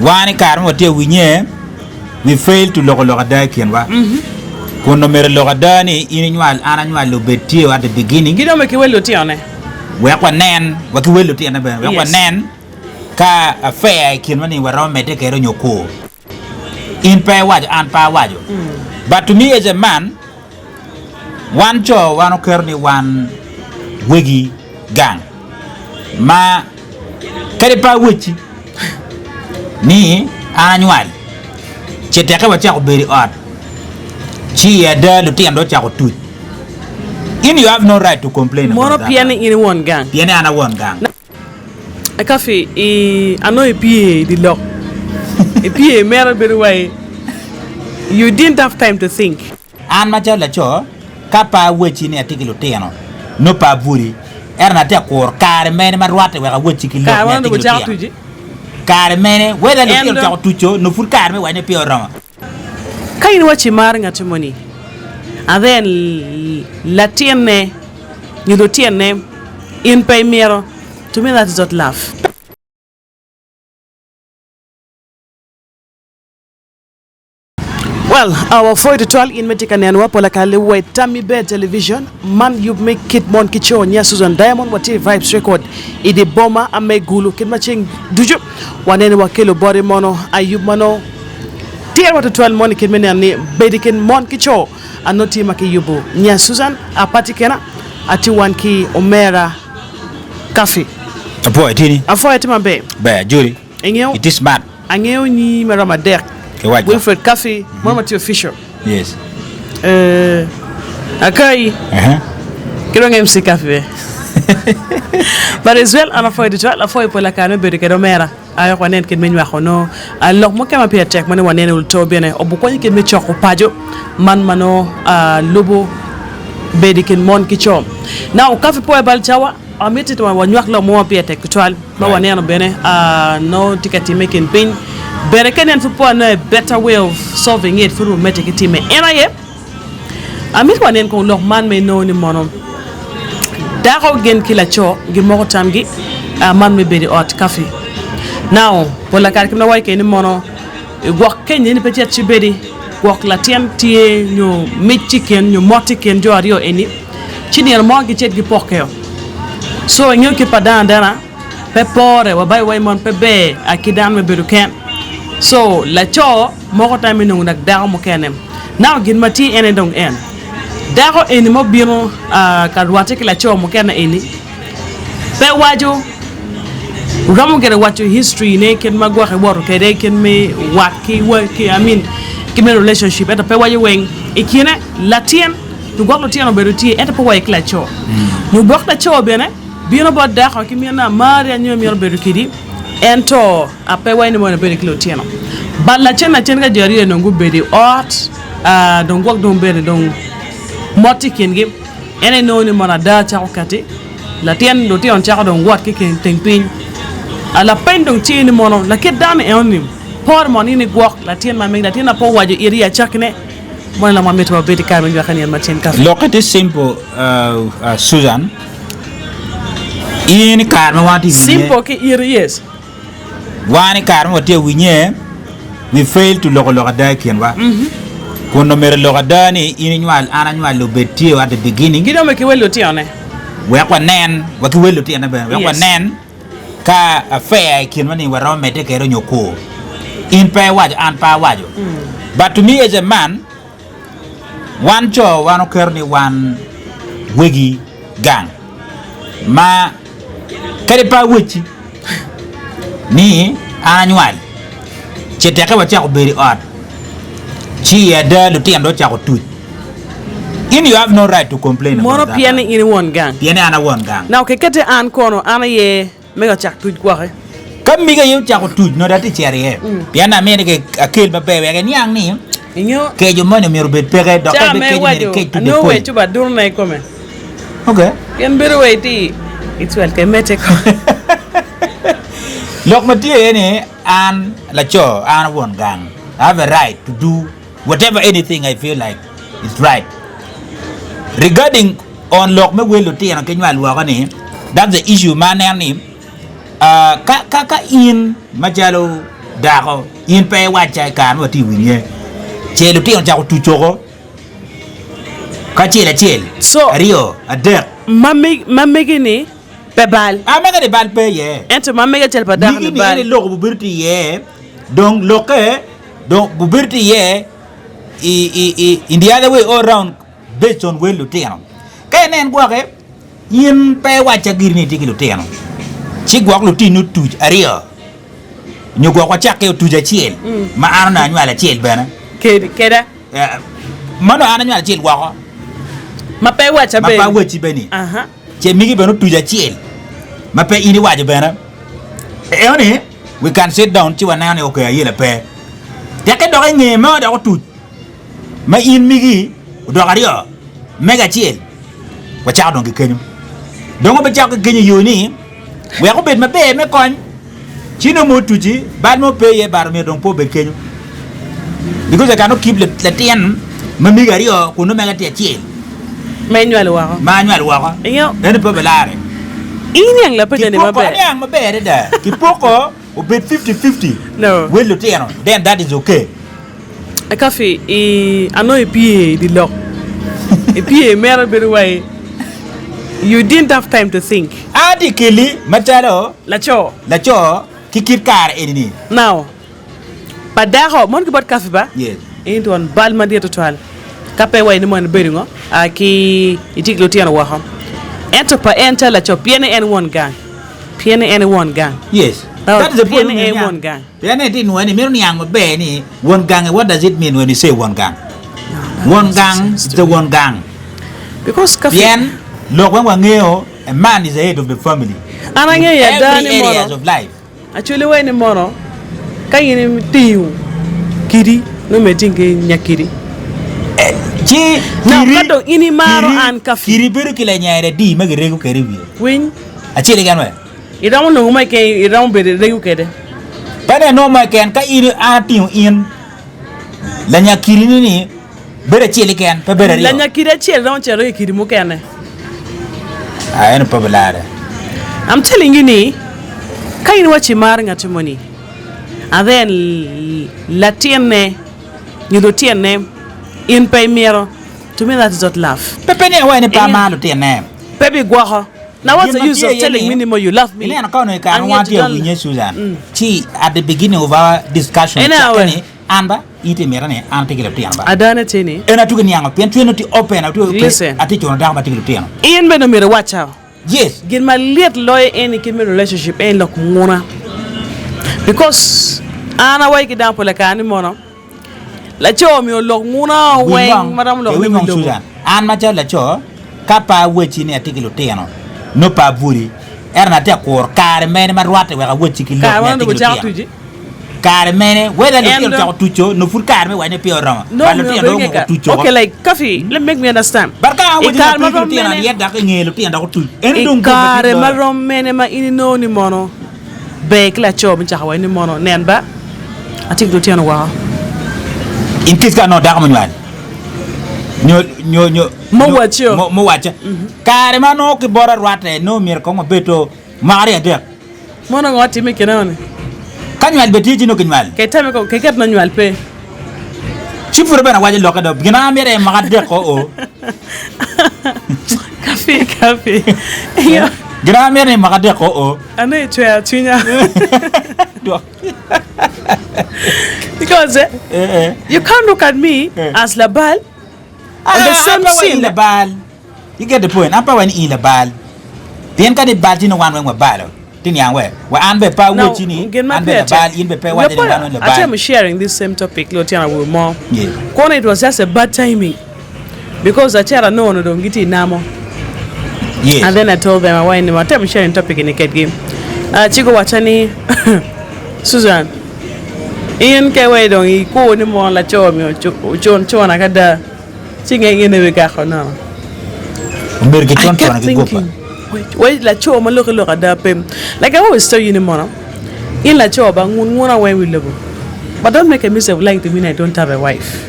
Wan i kare ma watye ka winye, we fail to loko lok ada i kinwa. Kun omyero lok ada ni in inywal, an anywal obed tye at the beginning. Ki dong bene ki wel lutinone. Wek wanen, wa ki wel lutinone bene, wek Yes. wanen ka affair i kinwa ni waromo medde kwede nyo kur. In pe iwaco, an pe awaco. But to me as a man, wan co wan oketo ni wan wegi gang ma kadi pe awecci ni an anywal ce teke wacako bedo i ot ci i ada lutino dong ocako tuc in you have no right to complain about Mono that pien one. ni in i won gang. Pien ni an a won gang. Kafi i anongo ipye i di lok ipye mere bedo wai you didn't have time to think. An macalo laco, ka pe awecci ni atye ki lutino, nongo pe abwodi. Ento atye ka kuro kare mene ma rwatte wek awecci ki lok Kare ni ma atye onongo ki ocako lutino. tuci. Kare mene, whether En lutino dong. ocako tuco, nongo pud kare me wacone peya oromo. Ka in iwaci imaro ngat moni, and then latinne nyo lutinne in pe imito, to me that is not love. Well, wapwoyo tutwal in ma itye ka nenowa pol akale wa i Tammy Bear Television. Man yub me kit mon ki co nya Susan Diamond watye i Vibes Record i di boma me Gulu. Kit ma ceng ducu waneno wakelo boti mono ayub ma nongo tirowa tutwal mon i kit me neno ni bedo i kin mon ki co nongo tye ma kiyubo. Nya Susan apati kena atye wan ki omera Kafi. Apwoyo tini. Apwoyo tye maber. Ber Judy. Ingeyo Itye smart. Angeyo nyingi ma romo adek. Kiwaco. Wilfred Kafi, mono ma tye official. Yes. Eh, Akayi. Uh-huh. Ki dong MC Kafi be. But as well, an apwoyo tutwal, apwoyo pol akare me bedo kede omera. Aweko wanen kit me nywako nongo ah, lok mukene ma pire tek ma nongo waneno i wi bene obukonyo kit me coko paco man ma nongo ah, lubo bedo i kin mon ki co. Now, Kafi pe wabal cawa, amiti to wanywak lok mo ma pire tek tutwal. Ma waneno bene nongo tye ka timme i kin piny bene ka inen pud pe wanongo a better way of solving it pud wamedde ki timme en aye amito wanen kong lok man ma inongo ni mono dako gin ki laco gimoko tamgi man me bedo i ot kafi now pol kare kit ma waco kwede ni mono Gwok kenyi ni pe cet ci bedi, gwok latin tye nyo mic tye i kin nyo mot tye i kin jo aryo eni, ci nino mo gicit gipokkeo. So ingeyo kit pa dano adana pe pore wa by way mon pe ber a ki dano me bedo ken. So laco moko tam me nongo dak dako mukene. Now gin ma tye ene dong en dako eni ma obino ka rwate ki laco mukene eni pe waco Romo gire waco history ne kit ma gwok iwoto kede kit me wat ki ki I mean ki me relationship ento pe waco weng i kine latin nyo gwok lutino obedo tye ento pe waco ki laco nyo gwok laco bene bino bot dako ki mine amari anyo imito bedo kedi ento pe waco ni mono ibedo ki lutino but lacen lacen ka jo aryo dong gubedo i ot dong gwok dong bene dong mot tye i kingi en aye inongo ni mono ada cako kati. Latin lutino cako dong wot ki teng piny. Lapeny dong tye ni mono lakit dano enoni pore mono in igwok latin ma megi latin ma pe owaco iti i acakine mono lamwa mito wabed i kare me nywake nino macen ka. Lokke tye simple Susan in i kare ma wan tye winye. Simple ki iti yes. Wan i kare ma watye ka winye, we fail to loko lok ada i kinwa. Kun omyero lok ada ni in inywal, an anywal obed tye at the beginning. Ki dong bene ki wel lutinone. Wek wanen, wa ki wel lutinone bene, wek Yes. wanen ka affair i kinwa ni waromo medde kwede nyo kur. In pe iwaco, an pe awaco. But to me as a man, Wan co wan oketo ni wan wegi gang ma kadi pe awecci ni an anywal ce teke wacako bedo i ot ci i ada lutino dong ocako tuc in you have no right to complain about Mono that pien one. ni in i won gang. Pien ni an a won gang. Now kekete an kono an aye Mego ocak tuc gwoki. Ka mego aye ocako tuc, nongo dong atye cito iye. Pien amito ni akel maber wek eniang ni keco moni myero obed peke, dok ka Ca me ibikeco myero waco, ikec to the anongo point. wec cuba durune i kome. Okay. Pien bedo wa iti icwel ke mete ko. Lok ma tye iye ni an laco, an a won gang, I have a right to do whatever anything I feel like is right. Regarding on lok me wel lutino ki nywal woko ni, that's the issue ma aneno ni ka ka in macalo. dako, in pe iwacca i kare ma watye i winye, ce lutino ocako tuco woko kacel acel, So, aryo, adek. ma meg, ma megi-ni pe bal. A mege-ni bal pe iye. Ento ma mege acel pa dako-ni Megi-ni bal. en aye lok obibedo tye iye, dong lokke dong obibedo tye iye i, i, i, in the other way all round based on wel lutino. Ka inen gwoke, in pe iwacca giri ni itye ki lutino, ci gwok lutini otuc aryo, nyo gwok wacakke otuc acel, ma an onongo anywalo acel bene. Kedi, keda. Eh, ma onongo an anywalo acel woko. Ma pe iwacca Ma pe bene. awacci bene. Aha. Ce migi bene otuc acel, ma pe in iwaco bene. Eno ni, we can sit down ci waneno ni okay ayela pe. Tekke dok i nge ma dok otuc. ma in migi odoko aryo, mege acel, wacako dong ki kenyo. Dong wabicako ki kenyo i yo ni, wek obed maber me kony, ci nongo mo otuci, bal mo pe iye, but omyero dong pe obed kenyo. Because I cannot keep latin ma migi aryo kun nongo mege tye acel. Ma inywalo woko. Ma anywalo woko. Ingeyo. Ento pe obilare. Iniang lapenja ni Kipoko, maber. aniang maber adada. Kipoko obed 50-50 No. wel lutino, then that is okay. Kafi i anongo ipye i di lok ipye mere bedo wai you didn't have time to think. An atye keli macalo Laco. laco ki kit kare eni ni. Now pa dako mon ki bot Kafi ba Yes. in twon bal madit tutwal ka pe iwaco ni mon ibedo ngo a ki itye ki lutino woko ento pa en calo laco pien ni en won gang pien ni en e won gang Yes. Now, That is the pien point ni en me won gang. Pien en itye nwoyo ni mito niang maber ni won gangi what does it mean when you say won gang? Won gang is the won gang. Because ka Pien lok weng wangeyo a man is the head of the family. An angeyo In ada every ni mono areas of life. Acholi wai ni mono ka in itingo kidi nongo myero iting ki nya kidi. Ci Now kidi ka dong in imaro kidi an ka fi. kidi bedo ki lanyere adi ma girego kwede i wiye. Winy. Acel keken we. Iromo nongo mo keken iromo bedo irego kwede. Pe ni anongo mo keken ka in an atingo in lanyakidi ni ni bedo acel keken pe bedo aryo. Lanyakidi acel romo cito i kidi mukene. Ah eno pe bilare. I'm telling you ni ka in iwaco imaro ngat moni and then latinne nyo lutinne in pe imito to me that is not love. Pe pe ni awaco ni pe amaro lutinne. Pe bigwoko. Now what's Gin the ma use tye of iye telling ni, me ni mo you love me ineno ka onongo i kare and ma wan yet you tye ka don't winye Susan, ci at the beginning of our discussion Ene cakke awe. ni an ba in tye mita ni an atye ki lutino ba. Adane tye ni En atye ka niango pien cwiny nongo tye open atye pe Listen. atye cuno dako ma tye ki lutino. In bene omyero iwacca Yes. gin ma lyet loyo en i kit me relationship en lok nguna because an awaco ki dano pole kare ni mono Laco myero olok nguna weng ma romo lok ne wi lobo. An macalo laco, ka pe awacci ni atye ki lutino, nongo pe abwoli. Ento nongo atye ka kuro kare mene ma rwatte wek awacci ki lok ni atye ki lutino. Kare mene, whether lutino ocako tuco, nongo pud kare me waco ni peya oromo. But lutino dong omoko tuco woko. But ka an awacci ni ape ki lutino, aryet dok i nge lutino dok otuc, eno dong I gum madit kare loyo. ma rom mene ma in inongo ni mono Ber ki laco me cako waco ni mono nen ba, atye ki lutino woko. In case ka anongo dako munywal nyo nyo nyo Muwaccio. nyo muwacca kare ma nongo ki bota rwatte nongo myero kong wabed to mwaka aryo adek. Mono ngo atime i kine eni? Ka nywal bene tye ci nongo kinywal. Ke tame kong ke ket nongo nywal pe. Ci pud bene awaco lokke do gin an amito aye mwaka adek o o. Kapi kapi. Gin an amito ni mwaka adek o o. Ano icwero cwinya. Because eh, Eh, eh. you can't look at me Eh. as labal on the Ah, same an pe wa in scene. labal. You get the point. An pe wa ni in labal. Pien ka ni bal ci nongo wan weng wabalo. Ti niang we. Wa an be pe Now, awocci ni gin ma an be pire labal, tek. in be pe We iwaco ni wan weng labal. Atemo sharing this same topic lutino awobe mo. Yeah. Kono it was just a bad timing because acito anongo dong gitye i namo. Yes. And then I told them awaco ni atemo sharing topic ni kedgi. Uh, ci guwacca ni Susan, in ke wai dong ikur ni mono laco mi ocun cuna kada. Ci nge in aye gako nono. Obedo ki I con kept cona ki gopa. thinking, wait, wait, laco ma loki lok ada pe. Like I always tell you ni mono, in laco ba ngun nguna weng wi lobo. But don't make a mistake of lying to me ni I don't have a wife.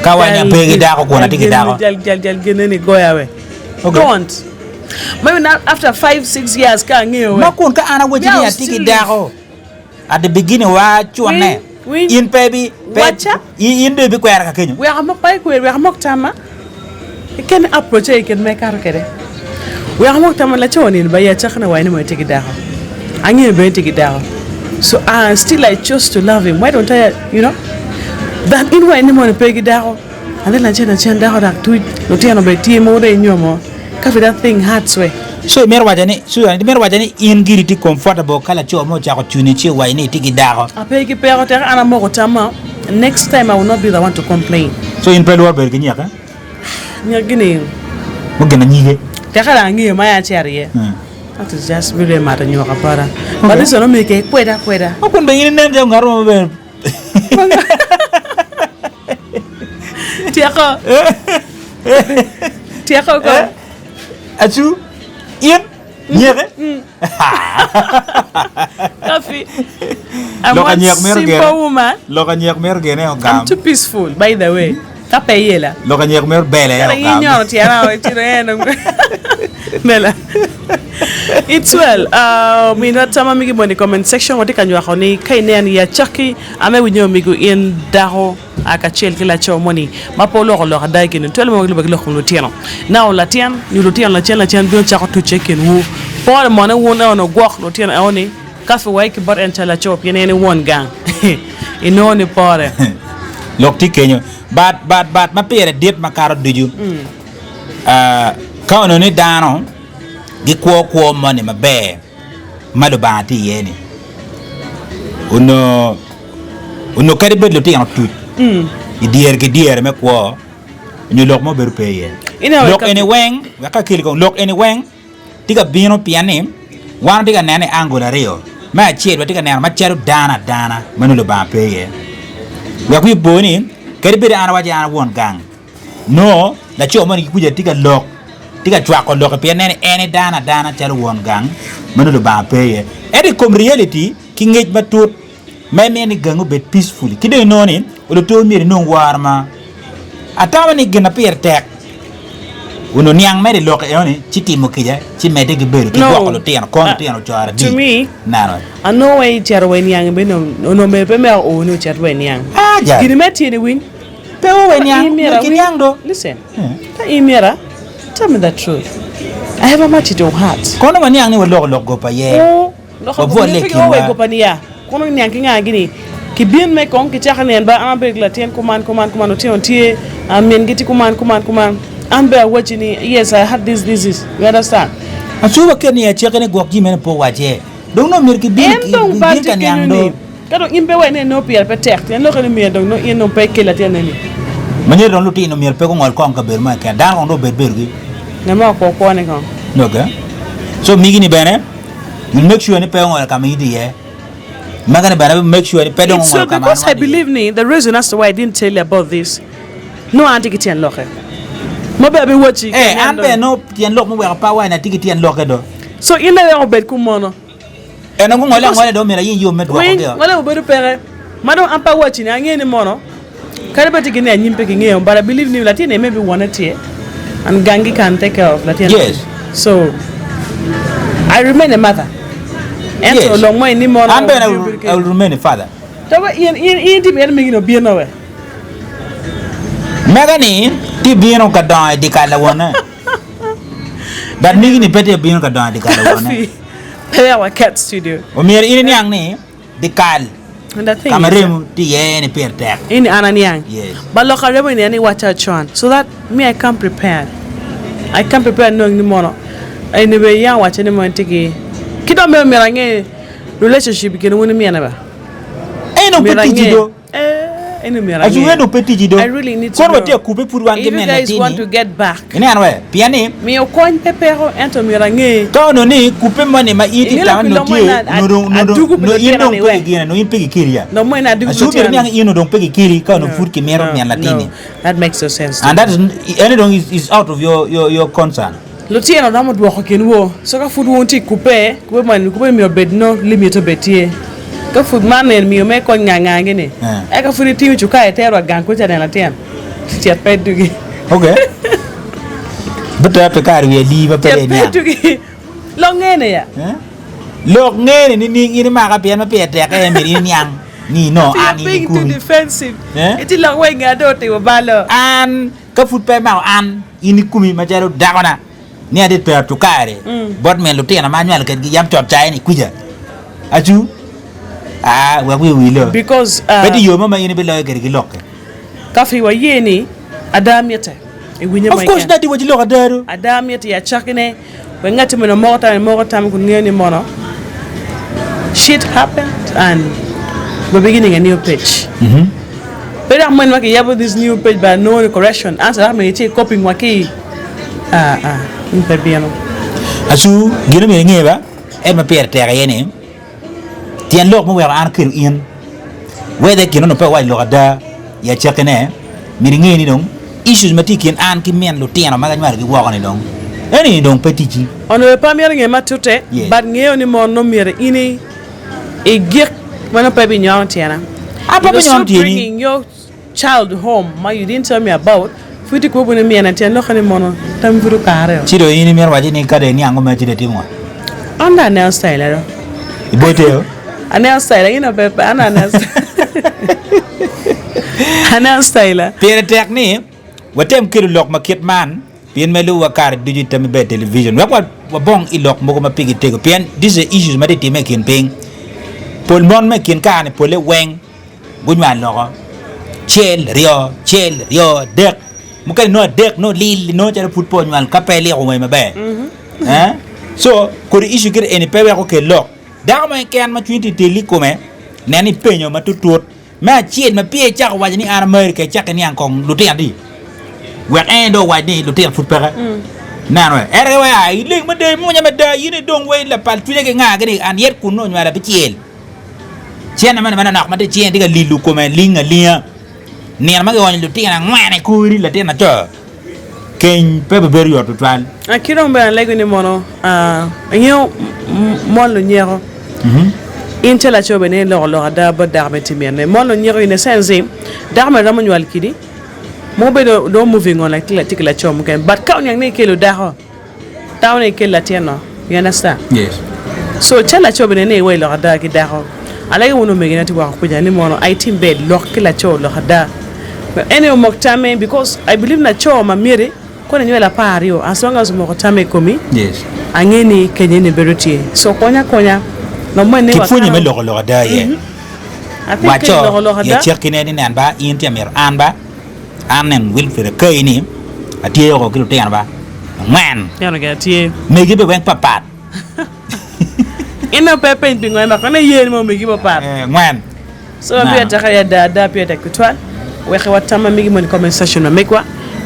Ka wa ni ape ki dako kun atye ki dako. Jal jal jal gene ni goya we. Okay. Don't. Maybe now after 5 6 years ka angeyo we. Ma kun ka an awacci Me, ni I'll atye ki still dako. At the beginning wa cune. Winy, winy. In pe ibi, pe, Wacca. in, in dong ibikwera ka kenyo. Wek amok pa ikwer, wek amok tamma. Keken approach aye kit ma ikato kwede. Wek amok tamma laco ni ba i acakine wa en mono tye ki dako. Angeyo bene tye ki dako. So uh, still I chose to love him. Why don't I, you know? Than in wa en mono pe ki dako. And then lacen lacen dako dok tuc, lutino bene tye mogo dong inyomo. Ka be that thing hurts we. So imito waco ni, Susan, imito waco ni in giri itye comfortable ka laco mo ocako cuni ci owaco ni itye ki dako? Ape ki peko teke an amoko tamma, next time I will not be the one to complain. So in pe ilworo bedo ki nyeke? Nyek gini. Mo gin anyige. Teke dong angeyo ma aye acito iye. That is just really mato nyoka bota. But this one omiyo ke kweda kweda. Ma kun bene in inen calo ngat mo maber. Tyeko. Tyeko ko. Acu, in, nyeke. Coffee. I'm Lok one anyek mito simple gene. woman. Lok anyek mito gene I'm ogam. too peaceful, by the way. Ka pe iyela. Lok anyek mito bele Kara ogam. inyono tyena o itiro en. Mela. It's well. Uh, minwa tama migi mondo i comment section watye ka nywako ni ka inen i acakki ame winyo migo in dako a kacel ki laco moni ma pe oloko lok ada i kin twelo mo gilube ki lok kom lutino. Now latin nyo lutino lacen lacen bino cako tucce i kinwu. Pore mone wun en onongo gwok lutino eno ni kafi wa ki bot en cal laco pien en i won gang. Inongo ni pore. Lok tye kenyo. But, but, but ma pire dit makato ducu, ah, ka onongo ni dano gikwo kwo moni maber ma Lubanga tye iye-ni, onongo onongo kadi bed lutino tuc i dyere ki dyere me kwo nyo lok mo bedo pe iye. Ineno Lok ka- eni weng, wek akeli kong, lok eni weng tye ka bino pien ni wan watye ka nene i angle aryo. Me acel watye ka neno macalo dano adana ma nongo Lubanga pe iye. Wek wi opo ni kadi bed an awaco ni an a won gang, nongo laco moni ki kuca tye ka lok, tye ka cwako lokke pien neno ni en edano adana calo won gang ma nongo Lubanga pe iye. Ento i kom reality ki ngec matut ma imito ni gangi obed peacefully ki dong inongo ni oluto myero inong woro ma atamo ni gin ma pire tek onongo niang mere i lok eno ni ci timo kica ci medde ki bedo ki No. gwoko lutino kono lutino ocoro To adi me, nano anongo wa icito wa iniang bene onongo bene pe meko oo ni ocit wa iniang. Ah, jal. Gini me tyeni winy. Pe o wa Ka iniang, in myero myero ki awiny. niang do. Listen. Ka in myera, tell me the truth. I have a multitude of hearts. Kono waniang ni waloko lok gopa aye. Oo, lok Wabwolle myero i pe gioo wa i kinwa. gopa ni ya. Kono niang ki nga gini? Kibin me kong kicako neno ba an abedo ki latin kuman kuman kuman lutino tye ah, mingi tye kuman kuman kuman. An bene awacci ni yes I had this this this. You understand? Aco waket ni aceke ni gwok jami meno pe owacce. Dong nongo myero kibin En dong bal gin tye ka niang kenyo do. ni ka dong in pe wek ni nongo pire pe tek tyen lokke ni myero dong nongo in dong pe ikel latin eni. Ma nyero dong lutino myero pe gungol kong kabedo mo keken. Dano kong dong obed bedogi. Ngat mo okwo kwone kong. Okay. So migi ni bene will make sure ni pe ongolo ka ma in itye iye. Magi ni bene make sure ni pe dong It's so ongolo ka ma an because I atye iye. believe ni the reason as to why I didn't tell you about this nongo an atye ki tyen lokke ma bene abiwacci Eh, an bene nongo tyen lok muweko pe awaco ni atye ki tyen lokke do. So in dong iweko obed kumono. En dong gungole angola dong myero ayeny yo me dwoko Winy, gi o. ngole obedo peke. Ma dong an pe awaci ni angeyo ni mono kadi bed tye gin ni anyim pe kingeyo but I believe ni latin ni maybe wone tye and gangi can take care of latin Yes. So I remain a mother. Ento Yes. lok mo ni mono An bene I obino will, bedo I will ke. remain a father. To we in in in tye mito megi ni obino we. Mega ni tye bino ka dongo i dikal lawone. But megi ni pe tye bino ka dongo i dikal lawone. Coffee. Pe our cat studio. Omyero in iniang ni dikal And the thing ka ma is, remo tye iye ni pire tek. in an aniang. Yes. But lok aremo ni an iwaca con so that me I come prepared. I come prepared knowing ni mono eni bene yang owaco ni mono tye ki ki dong bene myero ange relationship i kin wun ki mine ba. En dong pe Myero ticci ange. do. Eh, eni myero Acu ange. en dong pe ticci do. I really need to Kono know. watye ka kubbe pud wan If ki you min guys want to latinni. get back. Ineno we? Pien ni Miyo kony pe peko ento myero ange. ka onongo ni kubbe moni ma in itye Inge ka tamo lok ni pi nongo lok tye, mo ena nongo dong- nongo dong- adugu pi nongo in lutino dong ni pe we. ki gine, nongo in pe kikiri ya. Lok mo ena adugu pi Acu myero lutino iniang ni. in onongo dong pe kikiri ka onongo No, pud kimito no, min latinni. no. That makes no sense to And me. that is, eno dong is, is out of your, your, your concern. Lutino romo dwoko kin wo, so ka pud wun tye i kubbe, kubbe moni kubbe myero obed nongo limit obed tye. Ka pud man en miyo me kony nga nga gi ni, Eh. eka pud itingo cukari itero wa gang kuca neno latin, cet pe dugi. Okay. Bitero pi kare wiye alii ma pe Cet dong pe iniang. dugi. Lok ngene ya. Eh? Lok ngene nining in imaka pien ma pire tek aye myero in iniang ni no You an in being too ikumi. defensive. Eh? Iti lok wa inge ado otimo balo. An ka pud pe imako an in ikumi macalo dakona ni atye tero cukari bot min lutina ma anywalo kedgi yam cot caye ni kwica. Acu aa wek wiyi owil o. Because Pe tye uh, yo mo ma in ibiloyo kwede ki lokke. Kafi waye ni ada mitte i winye mo Of course keken. dong atye waci lok ada do. Ada mitte i acakkine wek ngatti meno omoko tamme moko tamme kun ngeyo ni mono shit happened and we're beginning a new page. Pe dok meno ma kiyabo this new page but anongo ni correction answer dok myero itye copying wa ki ah ah in pe bino. Acu, gin omyero inge ba, en ma pire tek aye ni, Tyen lok muweko an akelo in, whether gin onongo pe awaco lok ada i acakkine, myero inge ni dong issues ma tye i kin an ki min lutino ma anywalogi woko-ni dong eni dong pe ticci. Onongo pe amito ngeyo matute, Yes. but ngeyo ni mono myero in igik ma nongo pe ibinyono tyena. An pe You abinyono still tyeni. bringing your child home ma you didn't tell me about pud itye kubo ni mine tyen lokke ni mono tammi pud okare o. Ci dong in imito waci ni ka dong iniang omera ci dong itimo ngo? An dong aneno style do. Ibote o? Aneno style in pe an dong aneno style. Aneno style. Pire tek ni watem kelo lok ma kit man pien me lubo wa kare ducu i tammi ber television wek wabong i lok mogo ma pigi tego pien this is issues ma tye time i kin piny. Pol mon ma i kin kare ni pole weng Gunywal loko cel, ryo, cel, ryo, dek. Mukene nongo adek nongo lil nongo calo pud pe onywal ka pe iliko wenge maber. Eh? So, kodi issue kite eni pe wek okel lok. Dako mo keken ma cwinye tye teli i kome, nen ni ipenyo matutut. Me acel ma peya icako waco ni an amari ka icako iniang kong lutino adi? Wek en dong owac ni lutino pud peke. Neno we. Ento we a ileng mada imwonya mada in idong wai lapal cwinye ki nga gini and yet kun nongo onywalo abicel. Cente moni manonok ma tye i cinge tye ka lilo kome ling alinga. Nino ma gionyo lutino angwen i kori latin laco keny pe bibedo yot tutwal. Ki dong bene alego ni mono ingeyo mon lunyeko in calo laco bene iloko lok ada bot dako me tye minne. Mon lunyeko in a sense ni dako bene romo nywal kidi mo bedo dong moving on like tye ki laco mukene but ka oniang ni ikelo dako Tamo ni ikel latin no, you understand? Yes. So cal laco bene ni iwai lok ada ki dako. Alego wun omegina tye woko kuca ni mono I tim bed lok ki laco lok ada. But anyway omok tame because I believe laco ma myeri kono inywalo aparyo as long as omoko tame i komi Yes. ange ni kenye ni bedo tye. So konya akonya lok moni ni Kipwonye me wakano. loko lok ada iye. I think ka iloko lok Waco i ada. acakine ni nen ba in tye amito an ba. An nen Wilfred Akai ni atye oko ki lutino ba angwen. Ento gin atye. Megi be weng papat. In dong pe ipeny pingo en dok en aye ni mo megi papat. Eh, angwen. So ma pire tek aye ada ada pire tek tutwal. Wek watam ma megi moni comment section ma megwa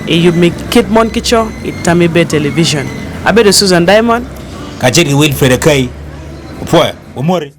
i yub me Kit Mon ki Co i Tammi Ber Television. Abedo Susan Diamond. Kacel ki Wilfred Akai. Opwoyo. Wamoti.